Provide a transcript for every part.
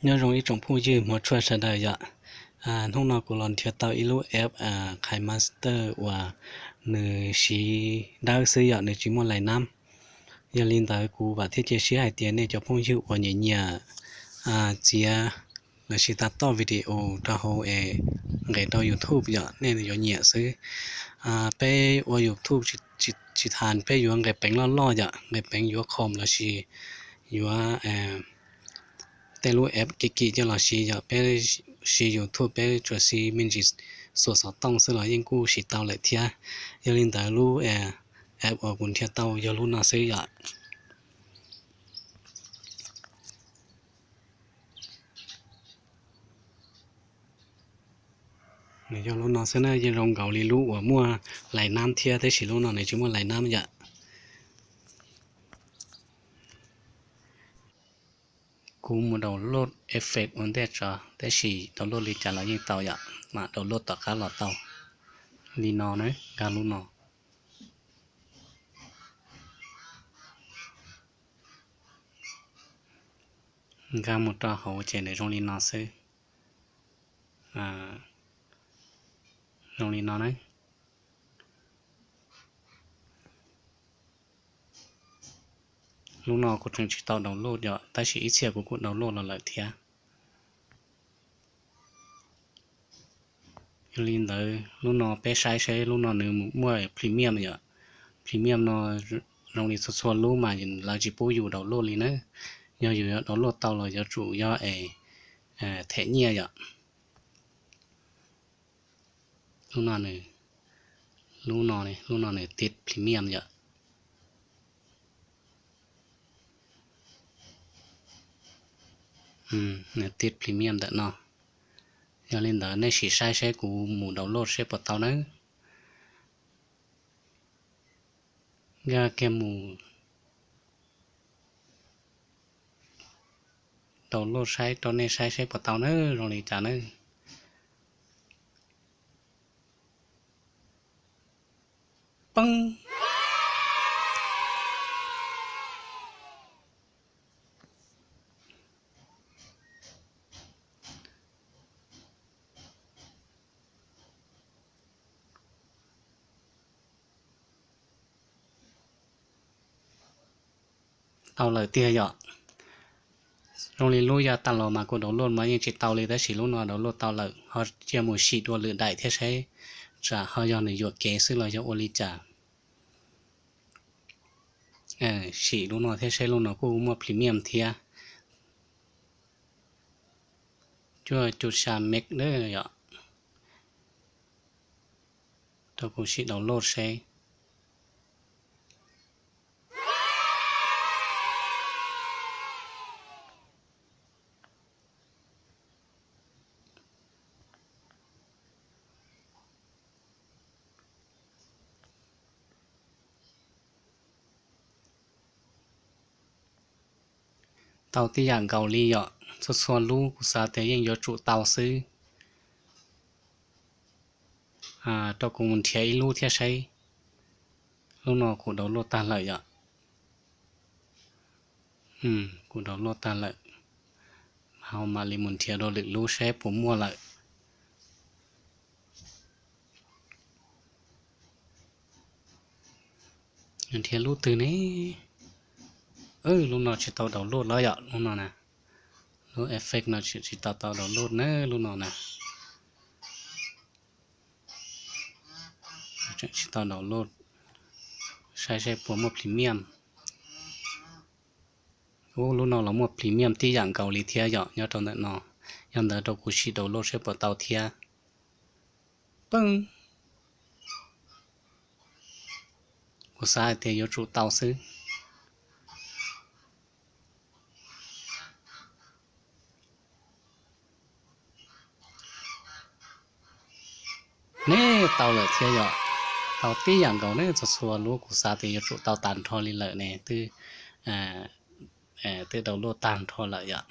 Nyob zoo ib tsoom phooj ywg hmov tshua sawv daws yom. Hnub no kuv los nrhiav tau ib lub app KineMaster uas nws siv dawb xwb yom, nws tsis muaj lais nab. Yog li ntawd kuv vam thiab cia siab hais tias nej cov phooj ywg uas nyiam nyiam txiav lossis tag toj video rau hauv es nqes rau YouTube yom, nej yuav nyiam xwb. Peb ua YouTube tsis tas peb yuav nqes peev loj loj yom, nqes peev yuav com lossis yuav tej lub app kim kim coj los siv yom. Peb siv YouTube peb tsuas siv me ntsis xuas xov tooj xwb los yeej kuj siv tau lawm thiab. Yog li ntawd lub app uas kuv nrhiav tau yog lub no xwb yom. Nws yog lub no xwb na, yeej zoo nkaus li lub uas muaj lais nab thiab, tab sis lub no nws tsis muaj lais nab yom. Kuv mus download effect ua ntej tso, tab sis download li cas los yeej tau yom, mam download tom qab los tau. Li no na, nkag lub no. Nkag mus rau hauv ces nws zoo li no xwb. Zoo li no na. Lub no kuv tseem tsis tau download yom, tab sis ib txhia kuv kuj download los lawm thiab. Yog li ntawd lub no peb saib seb lub no nws muaj premium yom. Premium no zoo li txhua txhua lub mas lawv tsis pub yus download li na. Yog yus yuav download tau los yuav tsum yog es them nyiaj yom. Lub no, lub no, lub no nws tiv premium yom. Nws tiv premium ntawm no. Yog li ntawd nej sim saib seb kuv mus download seb puas tau nawb. Nkag kiag mus download saib rau nej saib seb puas tau nawb, zoo li cas nawb. Poob. Tau lawm tiag yom. Zoo li lub yav tas los mas kuv download mas yeej tsis tau li, tab sis lub no download tau lawm, ho cia mus sim dua lwm daim thiab saib tsam ho yog nws yuam kev xwb los yog ua li cas. Sim lub no thiab saib, lub no kuj muaj premium thiab. Cuaj cuv xya meg na yom. Rau kuv sim download seb. Tau tib yam nkaus li yom, txhua txhua lub kuv xav tias yeej yuav tsum tau xwb. Rau kuv mus nrhiav ib lub thiab saib. Lub no kuv download tag lawm yom. Kuv download tag lawm, ho mam li mus nrhiav dua lwm lub saib puas muaj lawm. Nrhiav lub twg ne? Lub no tsis tau download los yom, lub no na. Lub effect no tsis tau tau download na, lub no na. Tseem tsis tau download, saib saib puas muaj premium. Ub, lub no los muaj premium tib yam nkaus li thiab yom, nyob rau ntawm no. Yog ntawd rau kuv sim download saib puas tau thiab. Poob. Kuv xav hais tias yuav tsum tau xwb. Ne, tau lawm thiab yom. Tau tib yam nkaus ne, txhua txhua lub kuv xav tias yuav tsum tau tag nrho li lawm ne, twb, twb download tag nrho lawm yom.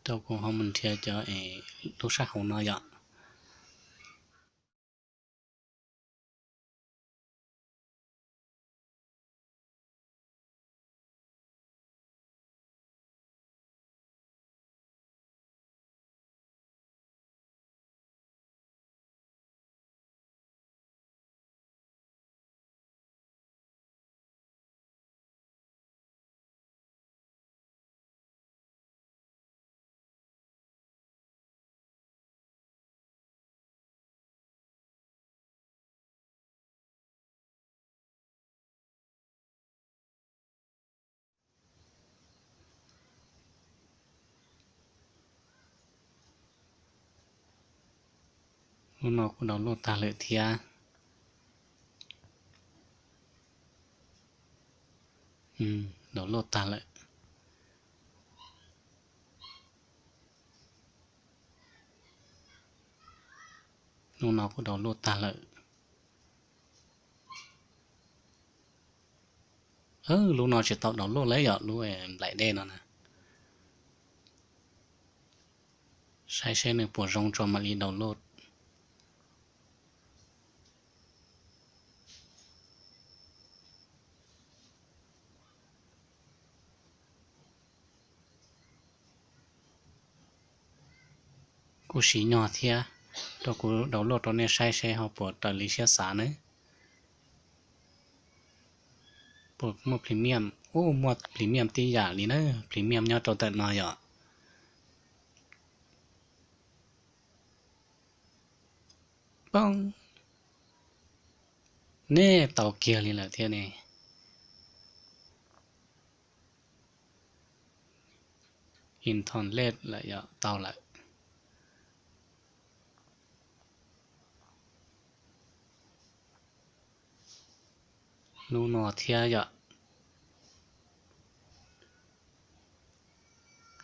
Rau kuv ho mus nrhiav cov es lub sab hauv no yom. Lub no kuj download tag lawm thiab. Download tag lawm. Lub no kuj download tag lawm. Lub no tsis tau download lawm yom, lub nplaim dej no na. Saib seb nws puas zoo tso mam li download. Kuj siv nyog thiab, rau kuv download rau nej saib seb ho puas raws li siab xav nawb. Puas muaj premium? Ub, muaj premium tib yam li na, premium nyob rau ntawm no yom. Poob, nej tau kiag li lawm thiab ne. Internet lawm yom, tau lawm. Lub no thiab yom.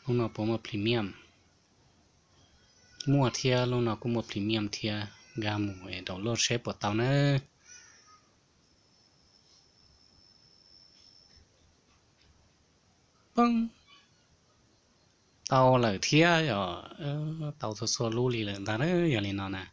Lub no puas muaj premium? Muaj thiab, lub no kuj muaj premium thiab, nkag mus es download seb puas tau na. Poob, tau lawm thiab yom, tau txhua txhua lub li lawm ntag na, yog li no na.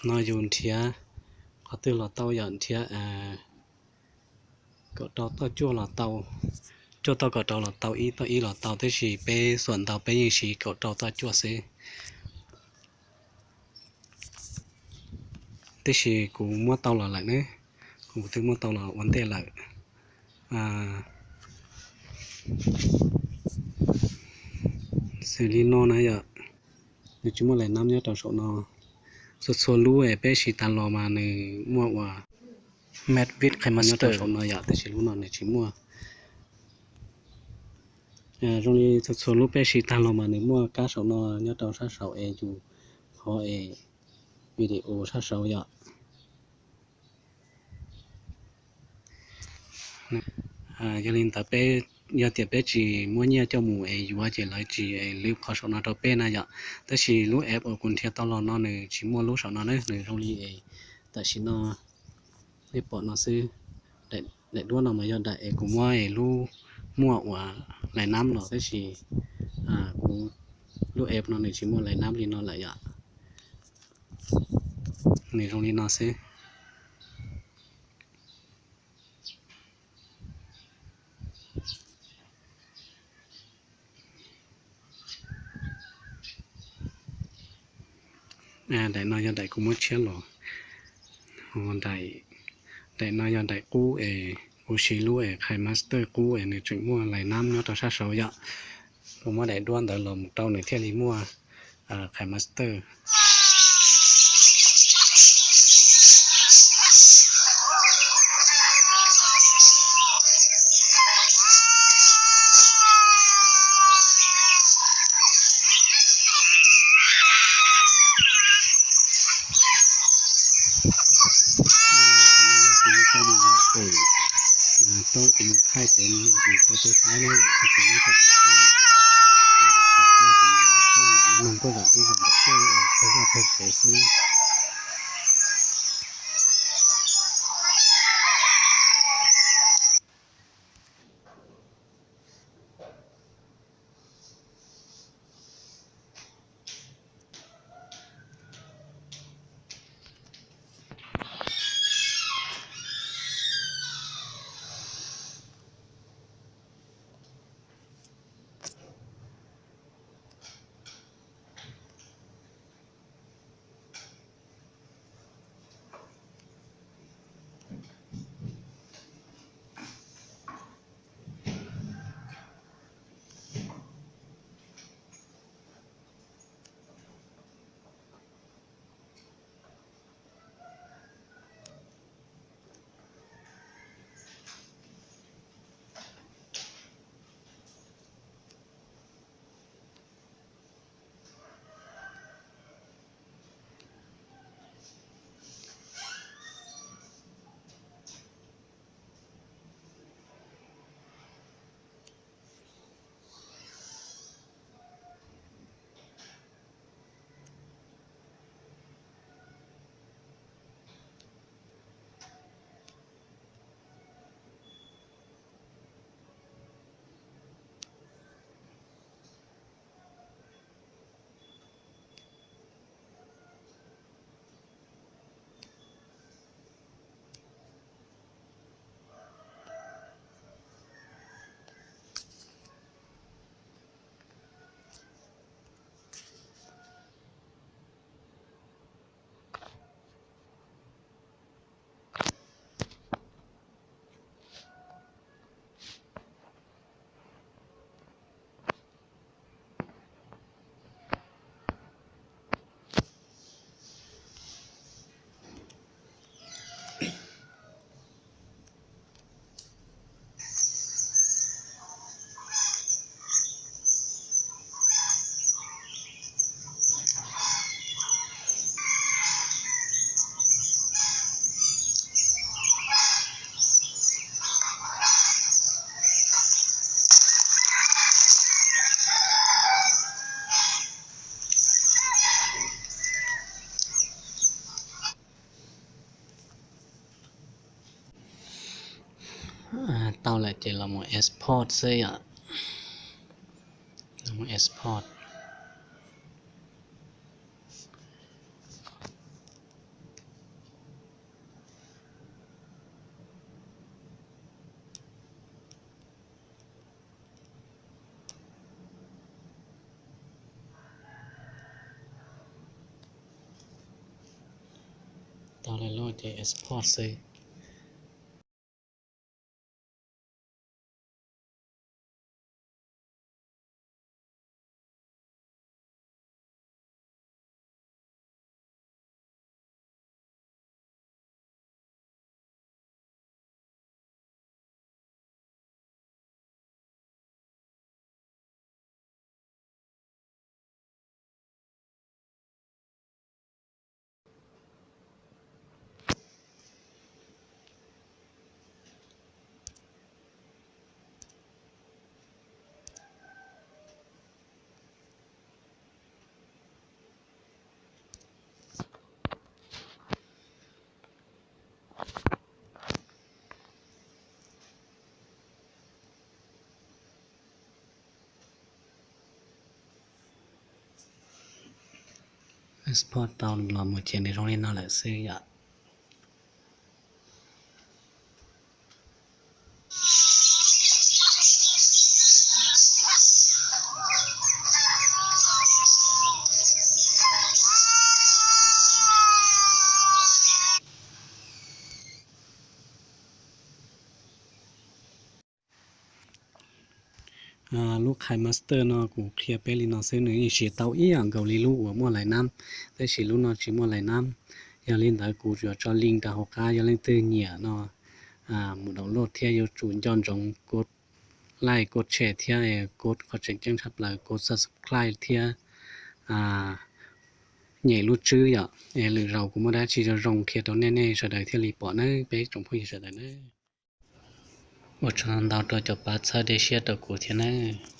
No yus nrhiav qhov twg los tau yom, nrhiav kaum rau toj cuaj los tau, cuaj toj kaum rau los tau, ib toj ib los tau, tab sis peb xuam ntau peb yeej siv kaum rau toj cuaj xwb. Tab sis kuv muab tau los lawm ne, kuv twb muab tau los ua ntej lawm. Xws li no na yom, nws tsis muaj lais nab nyob rau saum no. Txhua txhua lub es peb siv tag los mas nws muaj ua Medvit qhia mas nyob rau saum no yom, tab sis lub no nws tsis muaj. Zoo li txhua txhua lub peb siv tag los mas nws muaj kab saum no nyob rau sab saud es yus qhov es video sab saud yom. Yog li ntawd peb, yog tias peb tsis muaj nyiaj coj mus es yuav ces lawv tsis lwv qhov saum no rau peb na yom. Tab sis lub app uas kuv nrhiav tau los no nws tsis muaj lub saum no na, nws zoo li es tam sim no nej pom no xwb. Daim duab no mas yog daim es kuv muab es lub muaj uas lais nab los, tab sis kuv lub app no nws tsis muaj lais nab li no lawm yom. Nws zoo li no xwb. Daim no yog daim kuv muab tshiab los. Daim, daim no yog daim qub es kuv siv lub es KineMaster qub es nws tseem muaj lais nab nyob rau sab saud yom. Kuv muab daim duab ntawd los mus rau nws thiaj li muaj KineMaster. Kuv tau mus thaij pem tau tau saib na, kuv tau pem tau mloog kuj zam tib zoo ntawm tej thaij vaj thaij tsev xwb. Tau lawm ces los mus export xwb yom. Los mus export. Tau lawm ces export xwb. Export tau los mus ces nws zoo li no lawm xwb yom. Lub KineMaster no kuv qhia peb li no xwb, nws yeej siv tau ib yam nkaus li lub uas muaj lais nab, tab sis lub no tsis muaj lais nab. Yog li ntawd kuv yuav tso link rau hauv qab, yog leej twg nyiam no mus download thiab yuav tsum nco ntsoov kov like, kov share thiab kov qhov tseem ceeb tshaj plaws kov subscribe thiab nyem lub tswb yom. Lwm zaus kuv muaj dab tsi zoo zoo qhia rau nej, nej sawv daws thiaj li pom nawb peb tsoom phooj ywg sawv daws nawb. Ua tsaug ntau rau cov pab txhawb dej siab rau kuv thiab nawb.